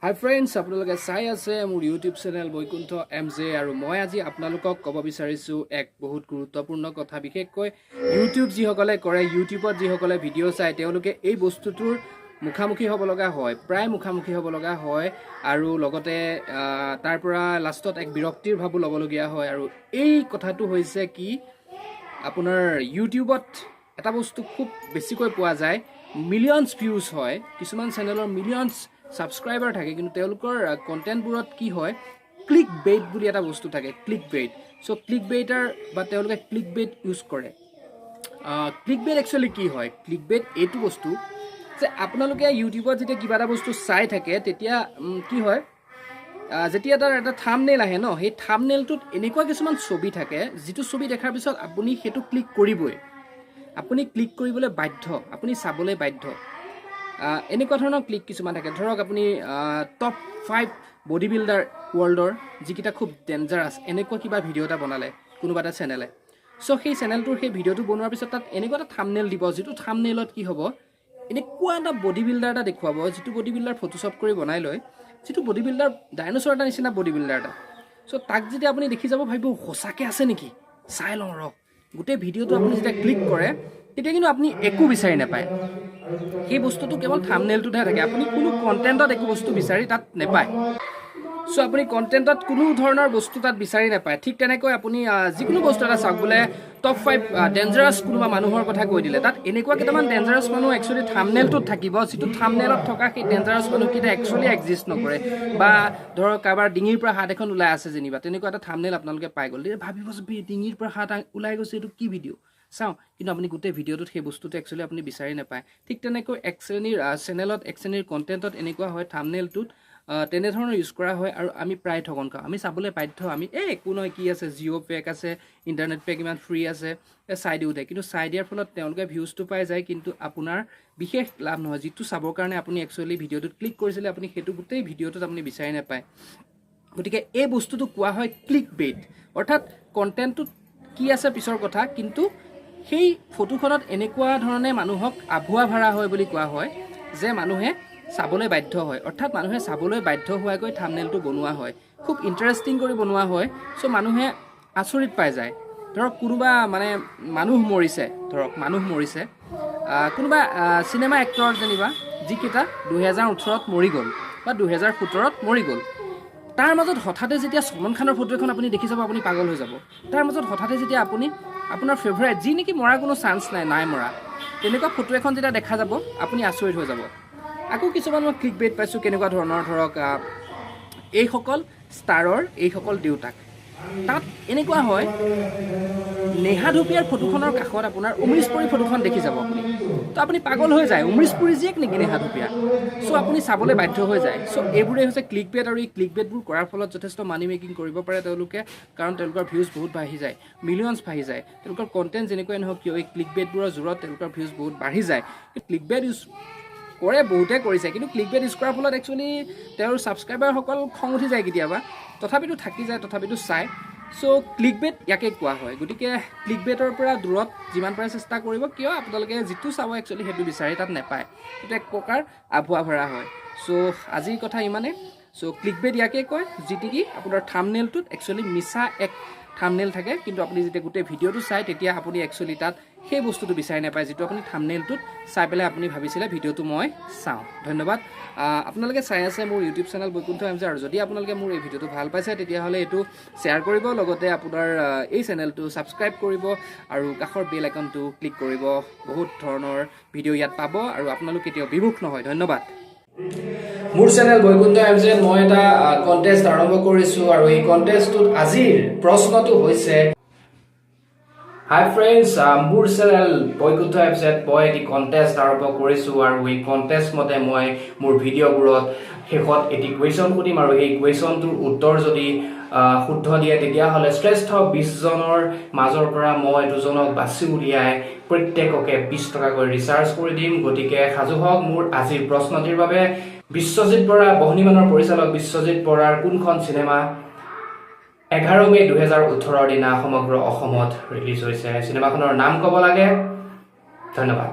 হাই friends, আপোনালোকে চাই আছে মোৰ YouTube channel Baikuntha M J আৰু মই আজি আপোনালোকক ক'ব বিচাৰিছোঁ এক বহুত গুৰুত্বপূৰ্ণ কথা। বিশেষকৈ ইউটিউব যিসকলে কৰে, ইউটিউবত যিসকলে ভিডিঅ' চায়, তেওঁলোকে এই বস্তুটোৰ মুখামুখি হ'ব লগা হয়, প্ৰায় মুখামুখি হ'ব লগা হয় আৰু লগতে তাৰ পৰা লাষ্টত এক বিৰক্তিৰ ভাৱো ল'বলগীয়া হয়। আৰু এই কথাটো হৈছে কি, আপোনাৰ ইউটিউবত এটা বস্তু খুব বেছিকৈ পোৱা যায়, মিলিয়নছ ভিউজ হয়, কিছুমান চেনেলৰ মিলিয়নছ ছাবস্ক্ৰাইবাৰ থাকে, কিন্তু তেওঁলোকৰ কণ্টেণ্টবোৰত কি হয়, ক্লিক বেইট বুলি এটা বস্তু থাকে, ক্লিক বেইট। চ' ক্লিক বেইটাৰ বা তেওঁলোকে ক্লিক বেইট ইউজ কৰে। ক্লিক বেইট একচুৱেলি কি হয়? ক্লিক বেইট এইটো বস্তু যে আপোনালোকে ইউটিউবত যেতিয়া কিবা এটা বস্তু চাই থাকে, তেতিয়া কি হয়, যেতিয়া তাৰ এটা থামনেল আহে ন, সেই থামনেলটোত এনেকুৱা কিছুমান ছবি থাকে যিটো ছবি দেখাৰ পিছত আপুনি সেইটো ক্লিক কৰিবই, আপুনি ক্লিক কৰিবলৈ বাধ্য, আপুনি চাবলৈ বাধ্য। এনেকুৱা ধৰণৰ ক্লিক কিছুমান থাকে। ধৰক আপুনি টপ 5 বডি বিল্ডাৰ ৱৰ্ল্ডৰ যিকেইটা খুব ডেঞ্জাৰাছ, এনেকুৱা কিবা ভিডিঅ' এটা বনালে কোনোবা এটা চেনেলে। চ' সেই চেনেলটোৰ সেই ভিডিঅ'টো বনোৱাৰ পিছত তাত এনেকুৱা এটা থামনেল দিব, যিটো থামনেলত কি হ'ব, এনেকুৱা এটা বডি বিল্ডাৰ এটা দেখুৱাব, যিটো বডি বিল্ডাৰ ফটোশ্বপ কৰি বনাই লয়, যিটো বডি বিল্ডাৰ ডাইনছৰ এটা নিচিনা বডি বিল্ডাৰ এটা। চ' তাক যেতিয়া আপুনি দেখি যাব, ভাবিব সঁচাকৈ আছে নেকি, চাই লওঁ ৰহ। গোটেই ভিডিঅ'টো আপুনি যেতিয়া ক্লিক কৰে, তেতিয়া কিন্তু আপুনি একো বিচাৰি নাপায়। সেই বস্তুটো কেৱল থামনেলটোতহে থাকে, আপুনি কোনো কণ্টেণ্টত একো বস্তু বিচাৰি তাত নাপায়। চ' আপুনি কণ্টেণ্টত কোনো ধৰণৰ বস্তু তাত বিচাৰি নাপায়। ঠিক তেনেকৈ আপুনি যিকোনো বস্তু এটা চাওক, বোলে টপ 5 ডেঞ্জাৰাছ কোনোবা মানুহৰ কথা কৈ দিলে, তাত এনেকুৱা কেইটামান ডেঞ্জাৰাছ মানুহ একচুৱেলি থামনেলটোত থাকিব, যিটো থামনেলত থকা সেই ডেঞ্জাৰাছ মানুহকেইটা একচুৱেলি এক্সিষ্ট নকৰে। বা ধৰক কাৰোবাৰ ডিঙিৰ পৰা হাত এখন ওলাই আছে যেনিবা, তেনেকুৱা এটা থামনেল আপোনালোকে পাই গ'ল, তেতিয়া ভাবিব যে ডিঙিৰ পৰা হাত ওলাই গৈছে, এইটো কি ভিডিঅ' চাওঁ। কিন্তু আপুনি গোটেই ভিডিঅ'টোত সেই বস্তুটো একচুৱেলি আপুনি বিচাৰি নাপায়। ঠিক তেনেকৈ এক শ্ৰেণীৰ চেনেলত, এক শ্ৰেণীৰ কণ্টেণ্টত এনেকুৱা হয়, থামনেলটোত তেনেধৰণৰ ইউজ কৰা হয় আৰু আমি প্ৰায় ঠগন খাওঁ। আমি চাবলৈ বাধ্য। আমি এই একো নহয়, কি আছে, জিঅ' পেক আছে, ইণ্টাৰনেট পেক ইমান ফ্ৰী আছে, এই চাই দিওঁ দে। কিন্তু চাই দিয়াৰ ফলত তেওঁলোকে ভিউজটো পাই যায়, কিন্তু আপোনাৰ বিশেষ লাভ নহয়। যিটো চাবৰ কাৰণে আপুনি একচুৱেলি ভিডিঅ'টোত ক্লিক কৰিছিলে, আপুনি সেইটো গোটেই ভিডিঅ'টোত আপুনি বিচাৰি নাপায়। গতিকে এই বস্তুটো কোৱা হয় ক্লিক বেইট। অৰ্থাৎ কণ্টেণ্টটোত কি আছে পিছৰ কথা, কিন্তু সেই ফটোখনত এনেকুৱা ধৰণে মানুহক আভুৱা ভৰা হয় বুলি কোৱা হয় যে মানুহে চাবলৈ বাধ্য হয়। অৰ্থাৎ মানুহে চাবলৈ বাধ্য হোৱাকৈ থামনেলটো বনোৱা হয়, খুব ইণ্টাৰেষ্টিং কৰি বনোৱা হয়। চ' মানুহে আচৰিত পাই যায়। ধৰক কোনোবা মানে মানুহ মৰিছে, ধৰক মানুহ মৰিছে, কোনোবা চিনেমা এক্টৰ যেনিবা, যিকেইটা 2018ত মৰি গ'ল বা 2017ত মৰি গ'ল, তাৰ মাজত হঠাতে যেতিয়া চলমান খানৰ ফটো এখন আপুনি দেখি যাব, আপুনি পাগল হৈ যাব। তাৰ মাজত হঠাতে যেতিয়া আপুনি আপোনাৰ ফেভৰেট, যি নেকি মৰাৰ কোনো চান্স নাই, নাই মৰা, তেনেকুৱা ফটো এখন যেতিয়া দেখা যাব, আপুনি আচৰিত হৈ যাব। আকৌ কিছুমান মই ক্লিক বেইট পাইছোঁ কেনেকুৱা ধৰণৰ, ধৰক এইসকল ষ্টাৰৰ এইসকল দেউতাক, তাত এনেকুৱা হয়, নেহা ধুপীয়াৰ ফটোখনৰ কাষত আপোনাৰ অমৰীশ পুৰী ফটোখন দেখি যাব আপুনি, তো আপুনি পাগল হৈ যায়, অমৰীশ পুৰী জীয়েক নেকি নেহা ধুপীয়া? চ' আপুনি চাবলৈ বাধ্য হৈ যায়। চ' এইবোৰেই হৈছে ক্লিক বেট আৰু এই ক্লিক বেটবোৰ কৰাৰ ফলত যথেষ্ট মানি মেকিং কৰিব পাৰে তেওঁলোকে, কাৰণ তেওঁলোকৰ ভিউজ বহুত বাঢ়ি যায়, মিলিয়নছ বাঢ়ি যায়। তেওঁলোকৰ কণ্টেণ্ট যেনেকুৱাই নহওক কিয়, এই ক্লিক বেটবোৰৰ জোৰত তেওঁলোকৰ ভিউজ বহুত বাঢ়ি যায়। ক্লিক বেট ইউজ কৰে, বহুতে কৰিছে, কিন্তু ক্লিক বেট ইউজ কৰাৰ ফলত একচুৱেলি তেওঁৰ ছাবস্ক্ৰাইবাৰসকল খং উঠি যায় কেতিয়াবা, তথাপিতো থাকি যায়, তথাপিতো চায়। চ' ক্লিক বেট ইয়াকে কোৱা হয়। গতিকে ক্লিক বেটৰ পৰা দূৰত যিমান পাৰে চেষ্টা কৰিব। কিয় আপোনালোকে যিটো চাব একচুৱেলি সেইটো বিচাৰি তাত নাপায়, সেইটো এক প্ৰকাৰ আভুৱা ভৰা হয়। চ' আজিৰ কথা ইমানেই। চ' ক্লিক বেট ইয়াকে কয়, যিটো কি আপোনাৰ থামনেলটোত একচুৱেলি মিছা এক থামনেল থাকে, কিন্তু আপুনি যেতিয়া গোটেই ভিডিঅ'টো চায়, তেতিয়া আপুনি একচুৱেলি তাত সেই বস্তুটো বিচাৰি নাপায় যিটো আপুনি থামনেলটোত চাই পেলাই আপুনি ভাবিছিলে ভিডিঅ'টো মই চাওঁ। ধন্যবাদ। আপোনালোকে চাই আছে মোৰ YouTube channel Baikuntha M J আৰু যদি আপোনালোকে মোৰ এই ভিডিঅ'টো ভাল পাইছে, তেতিয়াহ'লে এইটো শ্বেয়াৰ কৰিব, লগতে আপোনাৰ এই চেনেলটো ছাবস্ক্ৰাইব কৰিব আৰু কাষৰ বেল আইকনটো ক্লিক কৰিব। বহুত ধৰণৰ ভিডিঅ' ইয়াত পাব আৰু আপোনালোক কেতিয়াও বিমুখ নহয়। ধন্যবাদ। মোৰ চেনেল বৈকুণ্ঠ এম জে মই এটা কণ্টেষ্ট আৰম্ভ কৰিছোঁ আৰু এই কণ্টেষ্টটোত আজিৰ প্ৰশ্নটো হৈছে, হাই ফ্ৰেণ্ডছ, মোৰ চেনেল বৈকুণ্ঠ এম জেত মই এটি কণ্টেষ্ট আৰম্ভ কৰিছোঁ আৰু এই কণ্টেষ্ট মতে মই মোৰ ভিডিঅ'বোৰত শেষত এটি কুৱেশ্যন সুধিম আৰু সেই কুৱেশ্যনটোৰ উত্তৰ যদি শুদ্ধ দিয়ে, তেতিয়াহ'লে শ্ৰেষ্ঠ 20জনৰ মাজৰ পৰা মই দুজনক বাছি উলিয়াই প্ৰত্যেককে 20 টকাকৈ ৰিচাৰ্জ কৰি দিম। গতিকে সাজু হওক মোৰ আজিৰ প্ৰশ্নটিৰ বাবে। বিশ্বজিৎ বৰা, বহ্নিমানৰ পৰিচালক বিশ্বজিৎ বৰাৰ কোনখন চিনেমা 11 মে' 2018ৰ দিনা সমগ্ৰ অসমত ৰিলিজ হৈছে? চিনেমাখনৰ নাম ক'ব লাগে। ধন্যবাদ।